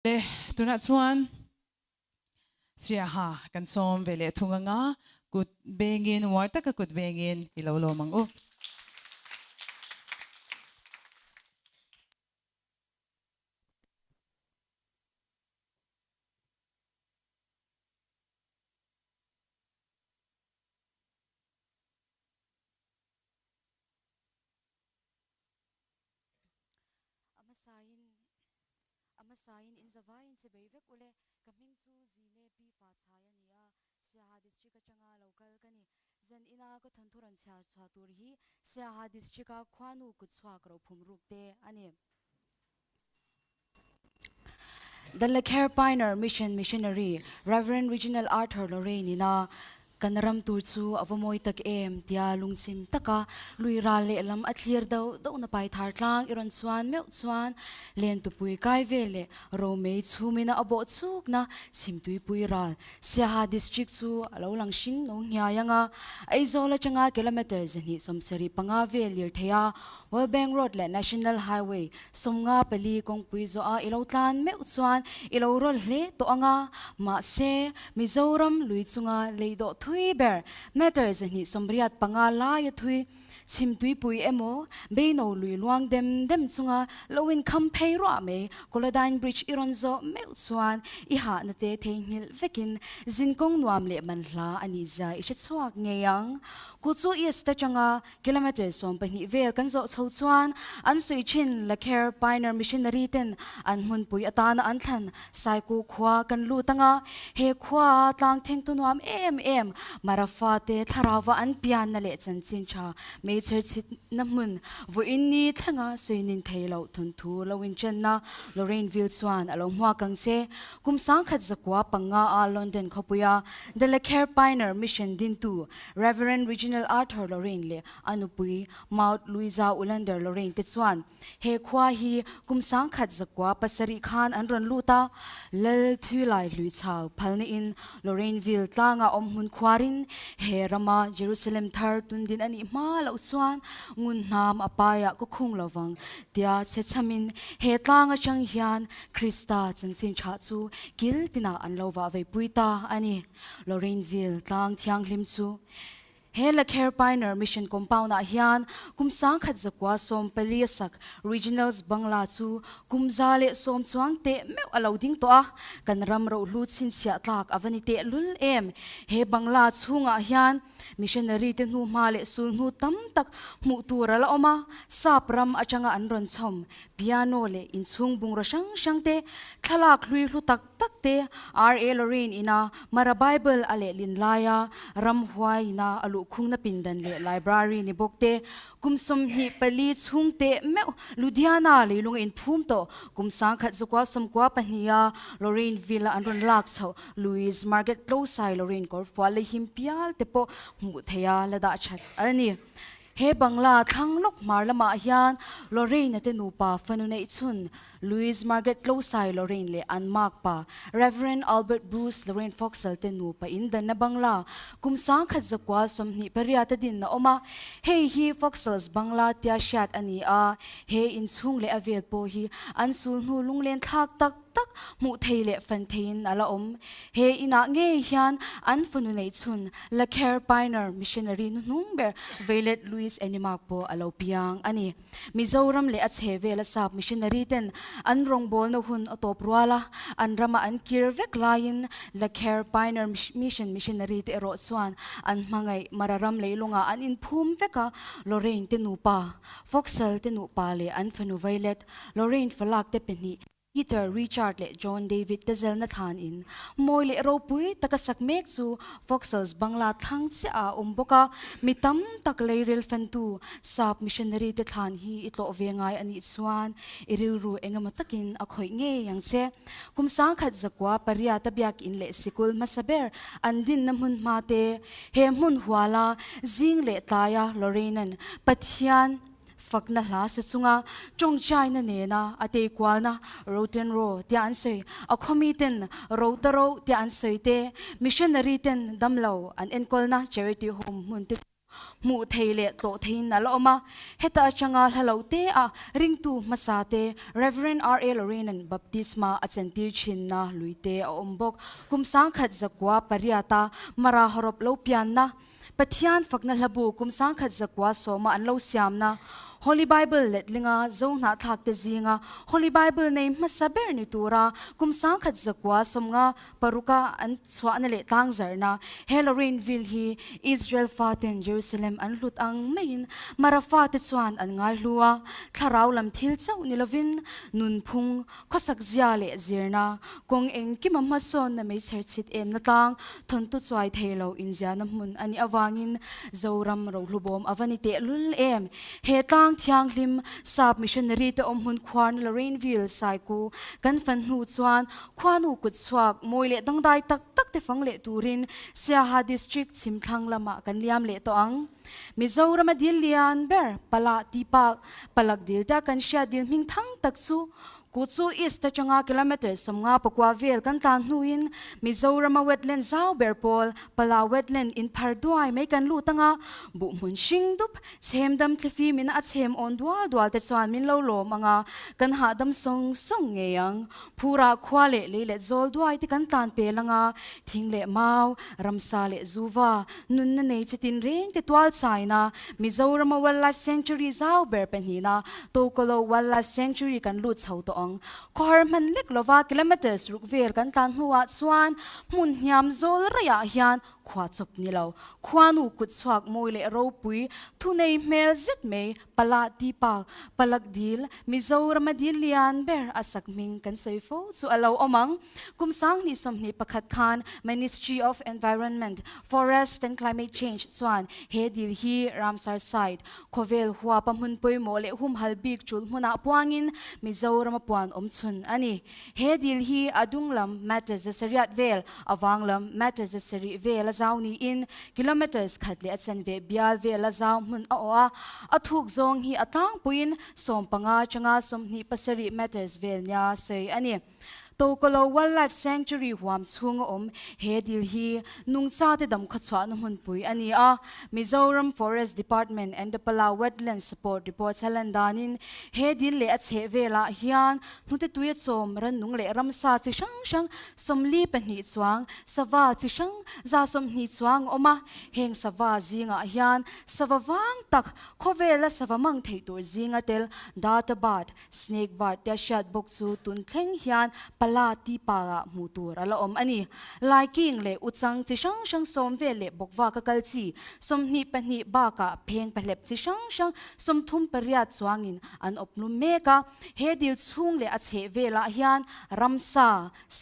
Le, tunah chuan Siaha kan sawm ve leh thung anga kut bengin, uar taka kut bengin i lo lawm ang u. A hmasain A hmasain in zavaiin che bei vek ule, ka hming chu Zine Pi Fa Chhai a ni a, Siaha District atanga lo kal ka ni. Zan ina ka thawnthu rawn chhiar chhuah tur hi Siaha District a khuanu kut chhuak rophum ruk te a ni. The Lakher Pioneer Mission Missionary Rev. Reginald Arthur Lorraine ina Kan ram tur chu a va mawi tak em tia lungchim taka lui ral lehlam a thlir deuh deuhna pai thar tlang i rawn chuan meuh chuan len tupui kai vel leh romei chhumina a bawh chukna chhimtuipui ral Siaha District chu a lo lang hring lo nghiai ang a, Aizawl atanga kilometre 275 vel lirthei a World Bank Road leh National Highway 54 kawngpui zawh a i lo tlan meuh chuan i lo rawl hle tawh ang a, mahse Mizoram lui chunga lei dawh thui ber meter 285 laia thui chhimtuipui emaw Beino lui luang dem dem chunga lo inkham phei ruah mai Kolodyne Bridge i rawn zawh meuh chuan i hahna te theihnghilh vekin zinkawng nuam leh manhla a nih zia i hre chhuak ngei ang. Ku chu East atanga Kilometre 12 vel kan zawh chho chuan an sawi thin Lakher Pioneer Missionary ten an hmunpui atana an thlan Saiku khua kan lut anga he khua tlang thengtu nuam em em Marafa te thlarauva an pianna leh chanchin tha meichher chhitna hmun vawiin ni thlenga sawinin thei loh thawnthu lo inchenna Lorraineville chuan a lo hmuak ang che. Kum 1905 a London khawpuia The Lakher Pioneer Mission dintu Rev. Reginald Arthur Lorraine leh a nupui Maud Louisa Ulander Lorraine te chuan he khua hi kum 1907 khan an rawn lut a, Lal Thulai hlui chau phalna in Lorraineville tlanga awm hmun khuarin he rama Jerusalem thar tundin a nih hma loh chuan ngun hnam a paiah ka khung lovang tia chhe chhamin he tlang atang hian Krista chanchin tha chu kil tinah an lo vah veipui ta a ni. Lorraineville tlang thianghlim chu he Lakher Pioneer Mission Compound-ah hian kum 1914 a sak Regionals Bangla chu kum 110 chuang teh meuh a lo ding tawh a, kan ram rohlu chhinchhiah tlak a va ni teh lul em. He Bangla chhungah hian Missionary te hnuhma leh sulhnu tam tak hmuh tur a la awm a, sap ram atanga an rawn chhawm piano leh inchhung bungraw hrang hrang te, thlalak hlui hlu tak tak te, R.A. Lorraine ina Mara Bible a lehlin laia ramhuai ina a luhkhungna pindan leh library ni bawk te, kum 24 chhung teh meuh Ludhiana leilung a inphum tawh kum 1992 a Lorraine Villa an rawn lak chhoh Louise Margaret Tlosai Lorraine kawrfual leh him pial te pawh hmuh theiha la dah that a ni. He Bangla thlang lawk hmar lamah hian Lorraine-a te nupa fanu neih chhun Louise Margaret Tlosai Lorraine leh an makpa Rev. Albert Bruce Lorraine Foxall te nupa in danna Bangla kum 1928 a din a awm a. Hei hi Foxall's Bangla tia hriat a ni a, he inchhung leh a vel pawh hi an sulhnu lunglen thlak tak tak hmuh thei leh fan theiin a la awm. He inah ngei hian an fanu neih chhun Lakher Pioneer Missionary hnuhnung ber Violet Louise Animak pawh a lo piang a ni. Mizoram leh a chhe vela sap missionary ten an rawngbawlna hun a tawp rual a, an rama an kir vek laiin Lakher Pioneer Mission Missionary te erawh chuan an hmangaih Mara ram leilungah an inphum vek a, Lorraine te nupa, Foxal te nupa leh an fanu Violet Lorraine Falak te pahnih Peter, Richard leh John David te zelna thlan in mawi leh ropui taka sak mek chu Foxals Bangla thlang chiah ah a awm bawk a, mi tam tak leirel fantu sap missionary te thlan hi i tlawh ve ngai a nih chuan i rilru engemaw takin a khawih ngei ang che. Kum 1908 a biakinn leh sikul hmasa ber an dinna hmun hma te, he hmun huala zing leh tlaia Lorraine-a'n Pathian, Fakna hla sa chunga tawngtaina nena a tei kualna Roten Ro tia an sawi, a khawmi ten Ro ta Ro tia an sawi te, missionary ten damlo an enkawlna charity home hmun te chu Hmuh thei leh tlawh theiin a la awm a. Heta atanga hla lo te a ringtu hmasa te Rev. R.A. Lorraine-a'n baptisma a chentir thinna lui te a awm bawk. Kum 1008 pariata Mara hawrawp lo pianna, Pathian fakna hlabu kum 1110 a an lo siamna, Holy Bible letlinga zo hnahthlak te zinga Holy Bible nei hmasa ber ni tura kum 1156 a an chhuahna leh tlangzarhna he Lorraineville hi Israel faten Jerusalem an hlut ang maiin Mara fate chuan an ngaihlu a, thlarau lam thil chauh ni lovin nunphung, Khawsak zia leh zirna, kawng engkima hmasawnna meichher chhit enna tlang, thawntu chuai thei lo inziahna hmun a nih avangin Zoram rohlubawm a va ni tehlul em? He tlang thianghlim, sap missionary te awm hmun khuarna Lorraineville Saiku kan fan hnu chuan khuanu kut chhuak mawi leh dangdai tak tak te fang leh turin Siaha District chhimthlang lamah kan liam leh tawh ang. Mizorama dil lian ber Pala tih pak Palak dil te a kan hriat dil hming thang tak chu Kuchu East atanga kilometre 50 pakua vel kan tlan hnuin Mizorama wetland zau ber pawl Pala wetland in phar duai mai kan lut anga buh hmun hring dup chhem dam thlifim in a chhem awn dual dual te chuan min lo lawm anga kan hahdam sawng sawng ngei ang. Phurah khua leh lei leh zawl duai te kan tlan pel anga thing leh mau, ramsa leh zuva, nunna nei chi tin reng te tual chaina Mizorama Wildlife Sanctuary zau ber pahnihna Tokolo Wildlife Sanctuary kan lut chho tawh ang. Khawhar hman lek lova kilometres ruk vel kan tlan hnuah chuan hmun hniam zawl raiah hian khua chawp ni lo. Khuanu kut chhuak mawi leh ropui thunei hmel zet mai Pala Deepak, Palak Dil, Mizorama dil lian ber a sak hming kan sawi fo chu a lo awm ang. Kum 2021 khan Ministry of Environment, Forest and Climate Change chuan he dil hi Ramsar Site, khawvel huapa hmun pawimawh leh humhal bik tul hmunah puangin Mizorama puan awm chhun a ni. He dil hi a dung lam metres zasariat vel, a vang lam metres zasarih vel a zau niin kilometres khat leh a chanve bial vel a zau hmun a awh a, a thuk zawng hi a tlangpuiin 15 atanga 27 metres vel nia sawi a ni. Tokolo Wildlife Sanctuary huam chhunga awm he dil hi nungchate dam khawchhuahna hmunpui a ni a, Mizoram Forest Department and the Palau Wetland Support report a lan danin he dil leh a chheh velah hian hnute tuia chawm rannung leh ramsa chi hrang hrang 42 chuang, sava chi hrang 120 chuang a awm a, heng sava zingah hian sava vang tak khawvela sava mang theih tur zinga tel data bird, Snake bird tia hriat bawk chu tun thleng hian pala ti parah hmuh tur a la awm a ni. Laiking leh uchang chi hrang hrang sawm vel leh bawkvaka kal chi 22 bakah pheng pahlep chi hrang hrang 38 chuangin an awp lum mek a. He dil chhung leh a chheh velah hian ramsa,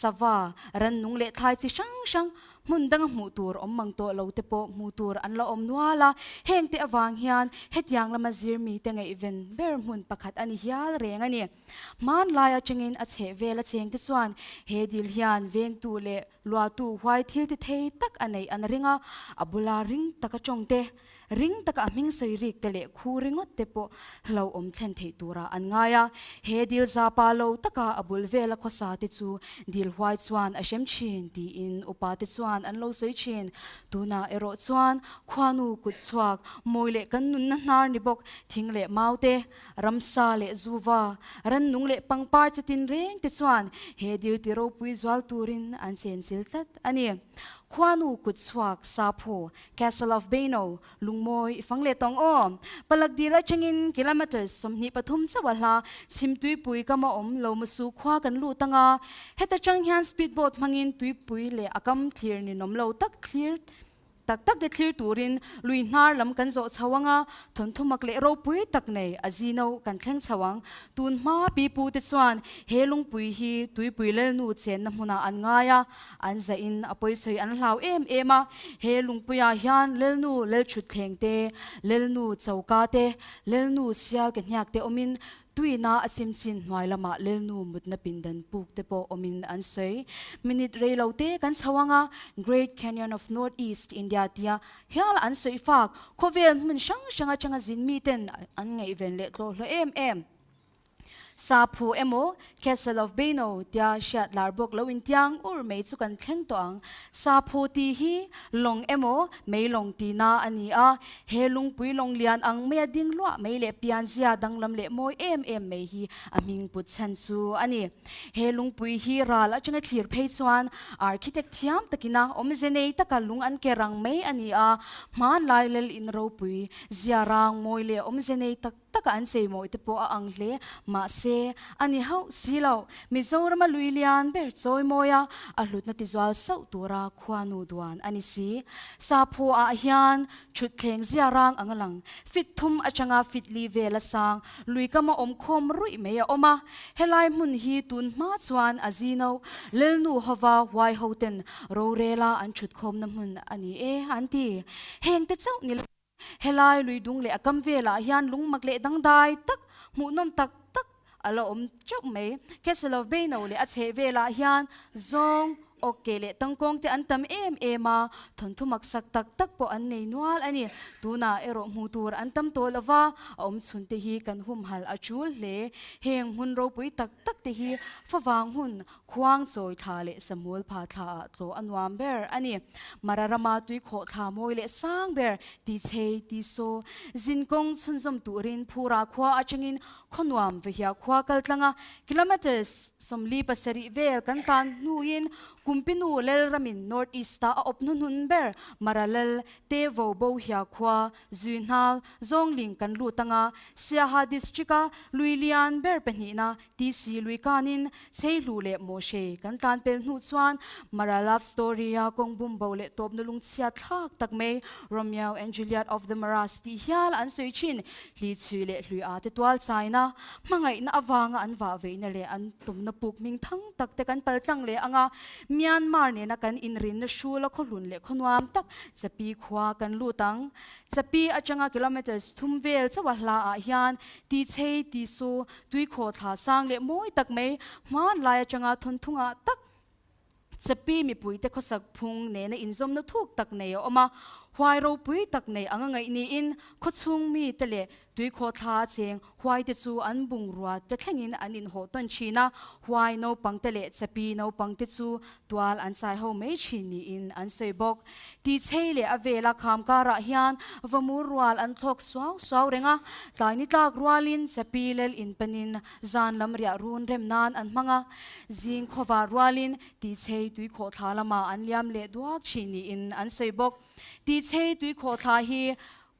sava, rannung leh thlai chi hrang hrang Hmun danga hmuh tur awm mang tawh lo te pawh hmuh tur an la awm nual a, heng te avang hian hetiang lama zir mite ngaihven ber hmun pakhat a ni hial reng a ni. Hmanlai atangin a chheh vel a cheng te chuan he dil hian vengtu leh luahtu huai thil ti thei tak a neih an ring a, a bula ring taka tawng te, Ring taka a hming sawi rik te leh khu ringawt te pawh hlauhawm thlen theih turah an ngai a. He dil za pa lo taka a bul vela khawsa te chu dil huai chuan a hrem thin tiin upa te chuan an lo sawi thin. Tunah erawh chuan khuanu kut chhuak, mawi leh kan nunna hnar ni bawk thing leh mau te, ramsa leh zuva, rannung leh pangpar chitin reng te chuan he dil ti ropui zual turin an chenchil tlat a ni. Khuanu kut chhuak saphu Castle of Beino, lungmawi i fang leh tawng aw. Palak dil atangin kilometres 23 chauh a hla, Chhimtuipui kam a awm lo Masu khua kan lut anga, heta tang hian speed boat hmangin tuipui leh a kam thlir ninawm lo tak thlir tak tak te thlir turin lui hnar lam kan zawh chho anga, thawnthumak leh ropui tak nei a zino kan thleng chho ang. Tun hma pipu te chuan he lungpui hi tuipui lalnu chenna hmunah an ngai a, An zahin a pawisawi an hlau em em a, he lungpuiah hian Lelnu Lelṭhutthleng te, Lelnu Choka te, Lelnu Sial ke hniak te awmin tuina a chimchin hnuai lamah Lelnu mutna pindan puk te pawh awmin an sawi. Minute rei lo te kan chho ang a, Great Canyon of North East India tia hial an sawi fak, khawvel hmun hrang hrang atanga zin miten an ngaihven leh tlawhhlawh em em. Saphu emaw Castle of Beino tia hriat lar bawk lo intiang ur mai chu kan thleng tawh ang. Saphu tih hi lawng emaw mei lawng tihna a ni a, he lungpui lawng lian ang maia ding luah mai leh pianzia danglam leh mawi em em mai hi a hming put chhan chu a ni. He lungpui hi ral atanga thlir phei chuan architect thiam takina awmze nei taka lung an ke rang mai a ni a, hmanlai lel in ropui zia rang mawi leh awmze nei tak taka an chei mawi te pawh a ang hle. Mahse, a ni hauh si lo. Mizorama lui lian ber chawi mawi a, a hlutna tizual sauh tura khuanu duan a ni si. Saphaw ah hian Thutthleng zia rang ang a lang. Fit thum atanga fit li vel a sang, lui kama awm khawm ruih mai a awm a. Helai hmun hi tun hma chuan a zino Lelnu hova huai ho ten rorela an thut khawmna hmun a ni e an ti. Heng te chauh ni lo, helai lui dung leh a kam velah hian lungmak leh dangdai tak, hmuhnawm tak tak a la awm teuh mai. Castle of Beino leh a chheh velah hian zawng, awk ke leh tangkawng te an tam em em a, thawnthu maksak tak tak pawh an nei nual a ni. Tunah erawh hmuh tur an tam tawh lova, a awm chhun te hi kan humhalh a tul hle. Heng hmun ropui tak tak te hi favang hun, khuang chawi thla leh samul pha thla ah tlawh a nuam ber a ni. Mara rama tui khawh thla mawi leh sang ber ti chei ti saw, zinkawng chhunzawm turin phura khua atangin Khawnuam vehia khua kal tlanga kilometres 47 vel kan tlan hnuin Kumpinu Lelramin North East-a a awp hnuhnun ber Mara Lel te vo bo hia khua zui hnal Zawngling kan lut anga Siaha District-a lui lian ber pahnihna TC lui kanin Cheihlu leh Mawhre kan tlan pel hnu chuan Mara Love Story-a kawng bum bo leh tawpna lungchhia thlak tak mai Romeo and Juliet of the Maras tih hial an sawi thin. Hli chhui leh hlui a te tual chaina, hmangaihna avanga an vah veihna leh an tumna puk hming thang tak te kan pal tlang leh anga Myanmar nena kan inrinna hrula khawhlun leh khawnuam tak Chapi khua kan lut ang. Chapi atanga kilometres thum vel chauh a hla ah hian ti chei ti su tui khaw thla sang leh mawi tak mai hmanlai atanga thawnthungah tak Chapi mipuite khawsak phung nena inzawmna thuk tak nei a awm a, huai ropui tak nei anga ngaih niin khawchhung mite leh tuikhaw thla a cheng huaite chu an bungrua te thlengin an inhawh tawn thin a, huai naupangte leh chapi naupangte chu tual an chai ho mai thin niin an sawi bawk. Tichhei leh a vela kham karah hian vamur rual an thlawk suau suau reng a, tlai ni tlak rualin chapi lel inpanin Zan lam riah run rem nan an hmang a, zing khawvar rualin Tichei tuikhawhthla lamah an liam leh duak thin niin an sawi bawk. Tichei tuikhawhthla hi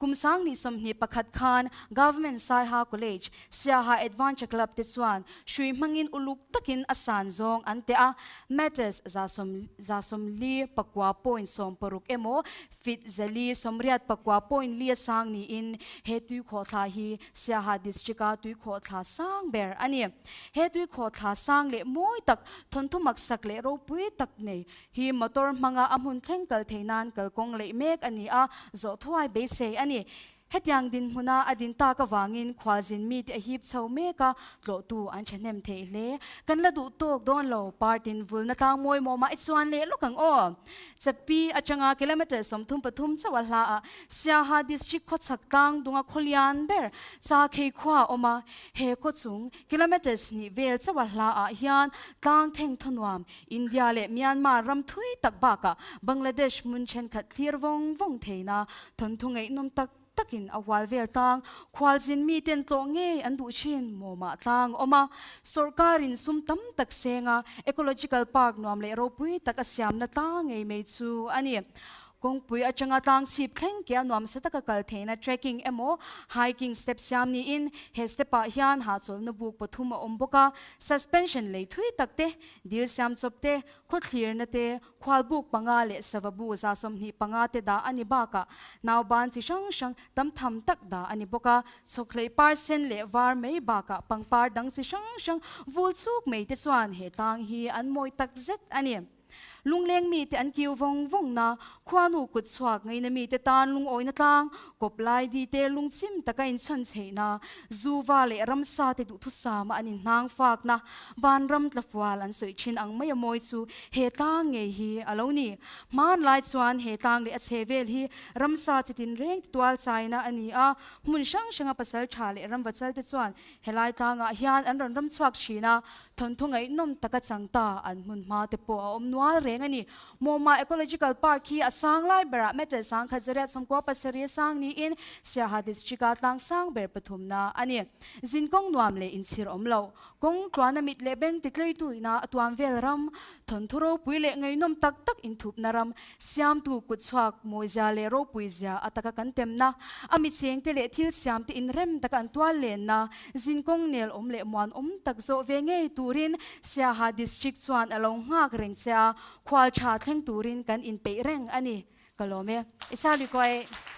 kum 2021 khan Government Saiha College, Siaha Adventure Club te chuan hrui hmangin uluk takin a san zawng an teh a, metres 149.60 emaw Feet 489.4 a sang niin he tuikhawhthla hi Siaha District-a tuikhawhthla sang ber a ni. He tuikhawhthla sang leh mawi tak, thawnthu maksak leh ropui tak nei hi motor hmanga a hmun thleng kal thei nan kalkawng leih mek a ni a, zawh thuai beisei a ni. Hetiang dinhmuna a din tak avangin khualzin mite a hip chho mek a, tlawhtu an thahnem theih hle. Kan la duh tawk dawn lo, partin vulna tlang mawi mawmah i chuan leh lawk ang aw. Chapi atanga kilometre 33 chauh a hla a, Siaha District khawchhak tlang dunga khawlian ber Chakhei khua a awm a, he khaw chung kilometre 2 vel chauh a hla ah hian tlang theng thawnuam India leh Myanmar ram thui tak bakah Bangladesh hmun thenkhat thlir vawng vawng theihna thawnthu ngaihnawm tak takin a hual vel tlang. Khualzin miten tlawh ngei an duh thin mawmah tlang a awm a, sawrkarin sum tam tak senga ecological park nuam leh ropui tak a siamna tlang ngei mai chu a ni. Kawngpui atanga tlang chhip thleng ke a nuamsa taka kal theihna trekking emaw hiking step siam niin he step ah hian hahchawlhna buk pathum a awm bawk a, suspension lei thui tak te, dil siam chawp te, khawthlirna te, khualbuk panga leh sava bu 25 te dah a ni bakah nauban chi hrang hrang tam tham tak dah a ni bawk a, chhawkhlei par sen leh var mai bakah pangpar dang chi hrang hrang vul chuk mai te chuan he tlang hi an mawi tak zet a ni. Lungleng mite an kiu vawng vawng na, khuanu kut chhuak ngaina mite tan lungawina tlang, kawp lai di te lungchim taka inchhawn chheihna, zuva leh ramsa te duhthusama an inhnang fakna, vanram tlafual an sawi thin ang mai a mawi chu he tlang ngei hi a lo ni. Hmanlai chuan he tlang leh a chhe vel hi ramsa chitin reng ti tual chaina a ni a, hmun hrang hranga pasal tha leh ramvachal te chuan helai tlangah hian an rawn ram chhuak thin a, Thawnthu ngaihnawm taka chang ta an hmun hma te pawh a awm nual reng a ni. Mawma Ecological Park hi a sang lai berah meter sangkhat zariat 97 a sang niin Siaha District-a tlang sang ber pathumna a ni. Zin kawng nuam leh inchhir awm lo, kawng tluana mit leh beng titleitu ina a tuam vel ram, thawnthu ropui leh ngaihnawm tak tak inthupna ram, Siamtu kutchhuak mawizia leh ropuizia a taka kan temna, a michengte leh thil siamte inrem taka an tual lenna, Zinkawng nel awm leh muan awm tak zawh ve ngei turin Siaha District chuan a lo nghak reng che a, khual tha thleng turin kan inpeih reng a ni. Ka lawm e. I chau likuai.